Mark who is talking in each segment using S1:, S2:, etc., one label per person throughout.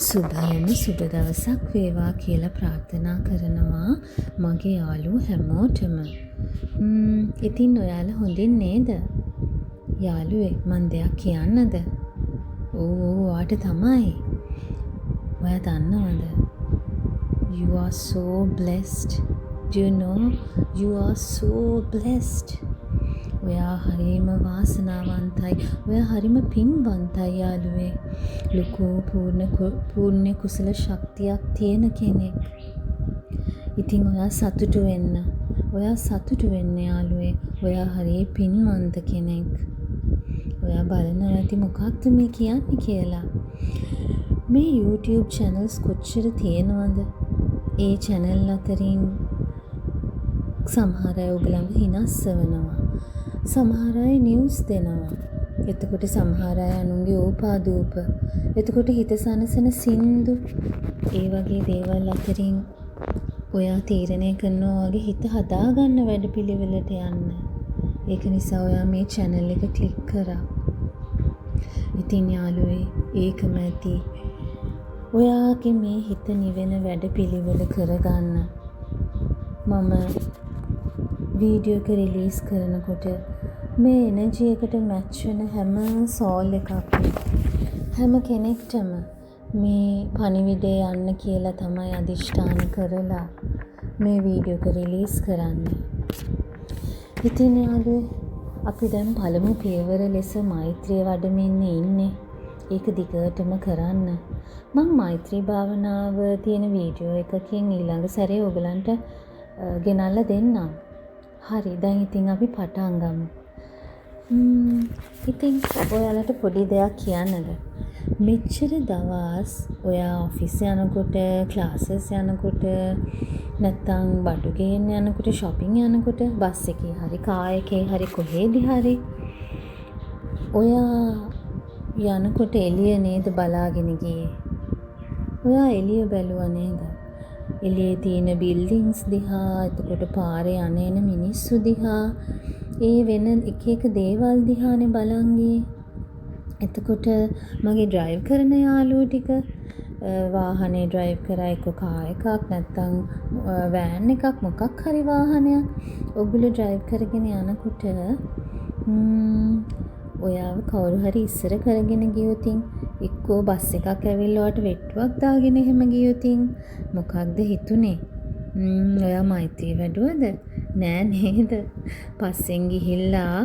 S1: සුබම සුබ දවසක් වේවා කියලා ප්‍රාර්ථනා කරනවා මගේ යාළුවෝ හැමෝටම. ඉතින් ඔයාලා හොඳින් නේද? යාළුවේ, මං දෙයක් කියන්නද? ඔව් ඔව්, ඔයාට තමයි. ඔයා දන්නවද? You are so blessed. Do you know? You are so blessed. ඔයා හරිම වාසනාවන්තයි. ඔයා හරිම පින්වන්තයි යාළුවේ. ලොකු පුණ්‍ය කුසල ශක්තියක් තියෙන කෙනෙක්. ඉතින් ඔයා සතුටු වෙන්න. ඔයා සතුටු වෙන්න යාළුවේ. ඔයා හරි පින්වන්ත කෙනෙක්. ඔයා බලනවා ඇති මොකක්ද මේ කියන්නේ කියලා. මේ YouTube channels කොච්චර තියෙනවද? ඒ චැනල් අතරින් සමහර අය ඔයගොල්ලන්ව හිනස්සවනවා. සමහර අය නිවුස් දෙනවා. එතකොට සමහර අය අනුන්ගේ ඕපාදූප. එතකොට හිත සනසන සින්දු. ඒ වගේ දේවල් අතරින් ඔයා තීරණය කරනවා ඔයාගේ හිත හදාගන්න වැඩපිළිවෙලට යන්න. ඒක නිසා ඔයා මේ චැනල් එක ක්ලික් කරා. ඉතින් යාළුවේ, ඒකම ඇති. ඔයාගේ මේ හිත නිවෙන වැඩපිළිවෙල කරගන්න. මම වීඩියෝ එක රිලීස් කරනකොට මේ එනර්ජි එකට මැච් වෙන හැම සෝල් එකක්ම, හැම කෙනෙක්ටම මේ පණිවිඩය යන්න කියලා තමයි අධිෂ්ඨාන කරලා මේ වීඩියෝ එක රිලීස් කරන්නේ. ඉතින් යාළුවේ, අපි දැන් පළමු පියවර ලෙස මෛත්‍රිය වඩමින් ඉන්නේ. ඒක දිගටම කරන්න. මං මෛත්‍රී භාවනාව තියෙන වීඩියෝ එකකින් ඊළඟ සැරේ ඔයගලන්ට ගෙනල්ලා දෙන්නම්. හරි, දැන් ඉතින් අපි පටන් ගමු. ඉතින් ඔයාලට පොඩි දෙයක් කියන්නද? මෙච්චර දවස් ඔයා ඔෆිස් යනකොට, ක්ලාසස් යනකොට, නැත්තං බඩු ගේන්න යනකොට, ෂොපින් යනකොට, බස් එකේ හරි කාර් එකේ හරි කොහේදි හරි ඔයා යනකොට එළිය නේද බලාගෙන ගියේ? ඔයා එළිය බැලුවා නේද? එළියේ තියෙන බිල්ඩින්ග්ස් දිහා, එතකොට පාරේ යන එන මිනිස්සු දිහා, ඒ වෙන එක එක දේවල් දිහානේ බලන් ගියේ. එතකොට මගේ ඩ්‍රයිව් කරන යාළුවෝ ටික වාහනේ ඩ්‍රයිව් කරා, එක්කෝ කාර් එකක් නැත්තං වෑන් එකක්, මොකක් හරි වාහනයක්. ඔගොල්ලෝ ඩ්‍රයිව් කරගෙන යනකොට ඔයාව කවුරු හරි ඉස්සර කරගෙන ගියොතින්, එක්කෝ බස් එකක් ඇවිල්ලා ඔයාට වෙට්ටුවක් දාගෙන එහෙම ගියොතින් මොකක්ද හිතුනේ? ඔයා මෛත්‍රිය වැඩුවද? නෑ නේද? පස්සෙන් ගිහිල්ලා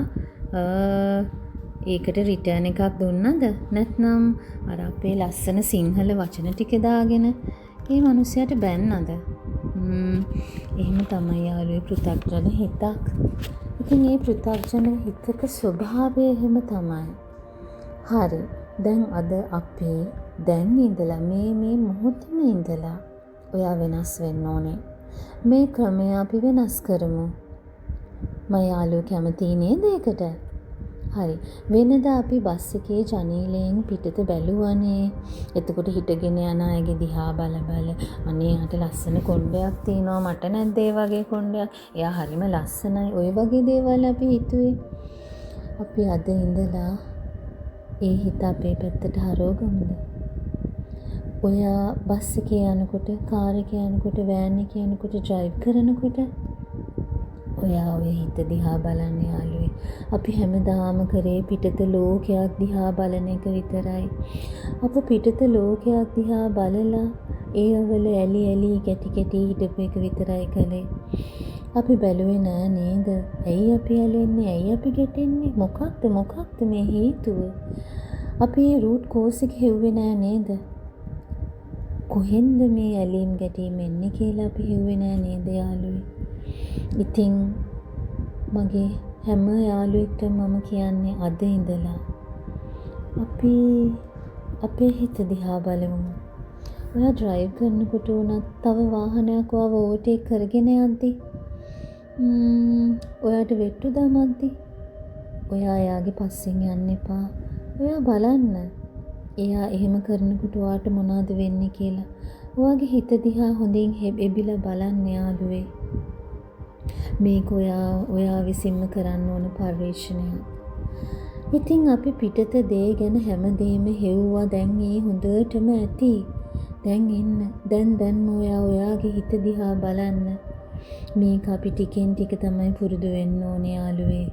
S1: ඒකට රිටර්න් එකක් දුන්නද? නැත්නම් අර අපේ ලස්සන සිංහල වචන ටික දාගෙන ඒ මනුස්සයාට බැන්නද? එහෙම තමයි යාළුවේ පෘථග්ජන හිතක්. ඉතින් ඒ පෘථග්ජන හිතක ස්වභාවය එහෙම තමයි. හරි. දැන් අද අපි දැන් ඉඳලා මේ මේ මොහොතේම ඉඳලා ඔයා වෙනස් වෙන්න ඕනේ. මේ ක්‍රමය අපි වෙනස් කරමු. මං යාළුවෝ කැමතියි නේද ඒකට? හරි. වෙනදා අපි බස් එකේ ජනේලයෙන් පිටත බැලුවනේ. එතකොට හිටගෙන යන අයගේ දිහා බල බල, අනේ එයාට ලස්සන කොණ්ඩයක් තියෙනවා, මට නැද්ද ඒ වගේ කොණ්ඩයක්? එයා හරිම ලස්සනයි. ඔය වගේ දේවල් අපි හිතුවේ. අපි අද ඉඳලා ඒ හිත අපේ පැත්තට හරවගමුද? ඔයා බස් එකේ යනකොට, කාර් එකේ යනකොට, වෑන් එකේ යනකොට, ඩ්‍රයිව් කරනකොට ඔයා ඔය හිත දිහා බලන්න යාළුවේ. අපි හැමදාම කරේ පිටත ලෝකයක් දිහා බලන එක විතරයි. අප පිටත ලෝකයක් දිහා බලලා ඒවල ඇලි ඇලි ගැටි ගැටි හිටපු එක විතරයි කළේ. අපි බැලුවේ නෑ නේද? ඇයි අපි ඇලෙන්නේ? ඇයි අපි ගැටෙන්නේ? මොකක්ද මොකක්ද මේ හේතුව? අපි ඒ රූට් කෝස් එක හෙව්වේ නෑ නේද? කොහෙන්ද මේ ඇලීම් ගැටීම් එන්නේ කියලා අපි හෙව්වේ නෑ නේද යාළුවේ? ඉතින් මගේ හැම යාළුවෙක්ටම මම කියන්නේ, අද ඉඳලා අපි අපේ හිත දිහා බලමු. ඔයා ඩ්‍රයිව් කරනකොට වුණත්, තව වාහනයක් ඔයාව ඕවර්ටේක් කරගෙන යද්දි, ඔයාට වෙට්ටු දමද්දි, ඔයා එයාගේ පස්සෙන් යන්න එපා. ඔයා බලන්න එයා එහෙම කරනකොට ඔයාට මොනවද වෙන්නේ කියලා. ඔයාගේ හිත දිහා හොඳින් එබිලා බලන්න යාළුවේ. මේක ඔයා ඔයා විසින්ම කරන්න ඕන පර්යේෂණයක්. ඉතින් අපි පිටත දේ ගැන හැමදේම හෙව්වා. දැන් ඒ හොඳටම ඇති. දැන් එන්න. දැන් දැන්ම ඔයා ඔයාගේ හිත දිහා බලන්න. මේක අපි ටිකෙන් ටික තමයි පුරුදු වෙන්න ඕනේ යාළුවේ.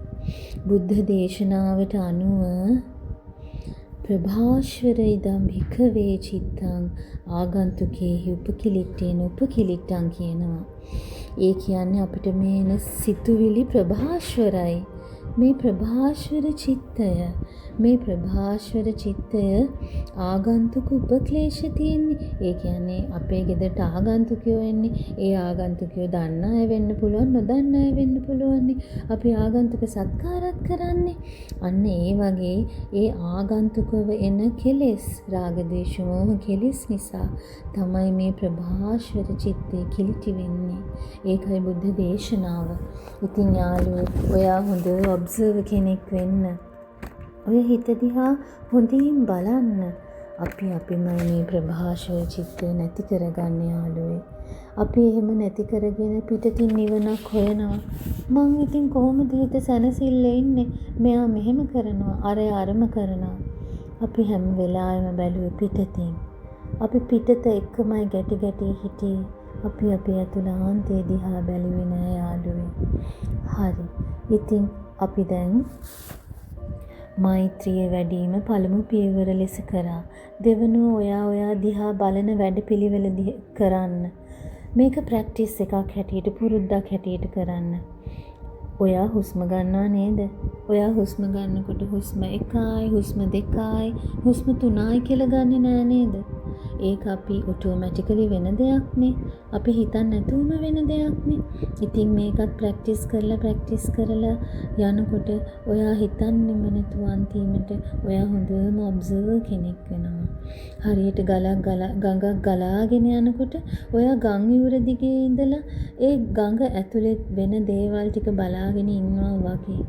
S1: බුද්ධ දේශනාවට අනුව ප්‍රභාස්වර ඉදම් භික්ඛවේ චිත්තං ආගන්තුකේහි උපකිලිට්ඨේන උපකිලිට්ඨං කියනවා. ඒ කියන්නේ අපිට මේ එන සිතුවිලි ප්‍රභාස්වරයි. මේ ප්‍රභාස්වර චිත්තය, මේ ප්‍රභාස්වර චිත්තය ආගන්තුක උපක්ලේශ තියෙන්නේ. ඒ කියන්නේ අපේ ගෙදරට ආගන්තුකයෝ එන්නේ. ඒ ආගන්තුකයෝ දන්න අය වෙන්න පුළුවන්, නොදන්න අය වෙන්න පුළුවන්. අපි ආගන්තුක සත්කාරත් කරන්නේ. අන්න ඒ වගේ ඒ ආගන්තුකව එන කෙලෙස්, රාග ද්වේෂ මෝහ කෙලෙස් නිසා තමයි මේ ප්‍රභාස්වර චිත්තය කිලිටි වෙන්නේ. ඒකයි බුද්ධ දේශනාව. ඉතින් යාළුවෝ, ඔයා හොඳ ඔබ්සර්වර් කෙනෙක් වෙන්න. ඔය හිත දිහා හොඳින් බලන්න. අපි අපිමයි මේ ප්‍රභාස්වර චිත්තය නැති කරගන්නේ යාළුවේ. අපි එහෙම නැති කරගෙන පිටතින් නිවනක් හොයනවා. මං ඉතින් කොහොමද හිත සැනසෙල්ලේ ඉන්නේ? මෙයා මෙහෙම කරනවා, අරයා අරම කරනවා. අපි හැම වෙලාවෙම බැලුවේ පිටතින්. අපි පිටත එක්කමයි ගැටි ගැටි හිටියේ. අපි අපේ ඇතුළාන්තය දිහා බැලුවේ නෑ යාළුවේ. හරි. ඉතින් අපි දැන් මෛත්‍රිය වැඩීම පළමු පියවර ලෙස කරා. දෙවනුව ඔයා ඔයා දිහා බලන වැඩපිළිවෙල කරන්න. මේක ප්‍රැක්ටිස් එකක් හැටියට, පුරුද්දක් හැටියට කරන්න. ඔයා හුස්ම ගන්නවා නේද? ඔයා හුස්ම ගන්නකොට හුස්ම 1යි, හුස්ම 2යි, හුස්ම 3යි කියලා ගන්නෙ නෑ නේද? ඒක අපි ඔටෝමැටිකලි වෙන දෙයක්නේ. අපි හිතන්නේ නැතුවම වෙන දෙයක්නේ. ඉතින් මේකත් ප්‍රැක්ටිස් කරලා ප්‍රැක්ටිස් කරලා යනකොට ඔයා හිතන්නෙම නැතුව අන්තිමට ඔයා හොඳම ඔබ්සර්වර් කෙනෙක් වෙනවා. හරියට ගලක් ගඟක් ගලාගෙන යනකොට ඔයා ගං ඉවුර දිගේ ඉඳලා ඒ ගඟ ඇතුලේ වෙන දේවල් ටික බලාගෙන ඉන්නවා වගේ.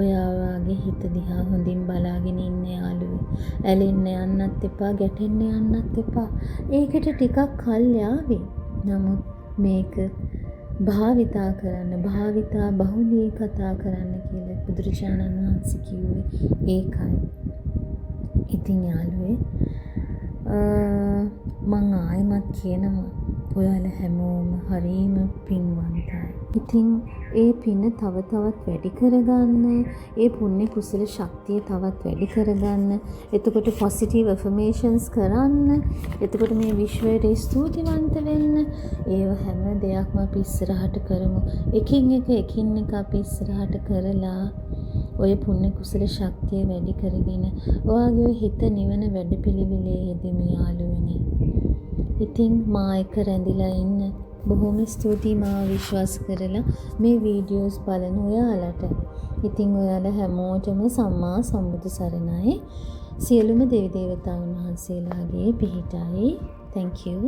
S1: ඔයා ඔයාගේ හිත දිහා හොඳින් බලාගෙන ඉන්න යාළුවේ. ඇලෙන්න යන්නත් එපා, ගැටෙන්න යන්නත් එපා. ඒකට ටිකක් කල් යාවි. නමුත් මේක භාවිතා කරන්න, භාවිතා බහුලී කතා කරන්න කියලා බුදුරජාණන් වහන්සේ කිව්වේ ඒකයි. ඉතින් යාළුවේ, මං ආයෙමත් කියනවා, ඔයාලා හැමෝම හරීම පින්වන්තයි. ඉතින් ඒ පින තව තවත් වැඩි කරගන්න, ඒ පුණ්‍ය කුසල ශක්තිය තවත් වැඩි කරගන්න, එතකොට පොසිටිව් ඇෆර්මේෂන්ස් කරන්න, එතකොට මේ විශ්වයට ස්තුතිවන්ත වෙන්න, ඒව හැම දෙයක්ම අපි ඉස්සරහට කරමු. එකින් එක එකින් එක අපි ඉස්සරහට කරලා ඔය පුණ්‍ය කුසල ශක්තිය වැඩි කරගෙන ඔයාගේ හිත නිවන වැඩපිළිවෙලේ යෙදෙමු යාළුවනේ. ඉතින් මා එක්ක රැඳිලා ඉන්න. බොහොම ස්තුතියි මාව විශ්වාස කරලා මේ වීඩියෝස් බලන ඔයාලට. ඉතින් ඔයාලා හැමෝටම සම්මා සම්බුදු සරණයි. සියලුම දෙවි දේවතාවුන් වහන්සේලාගේ පිහිටයි. Thank you.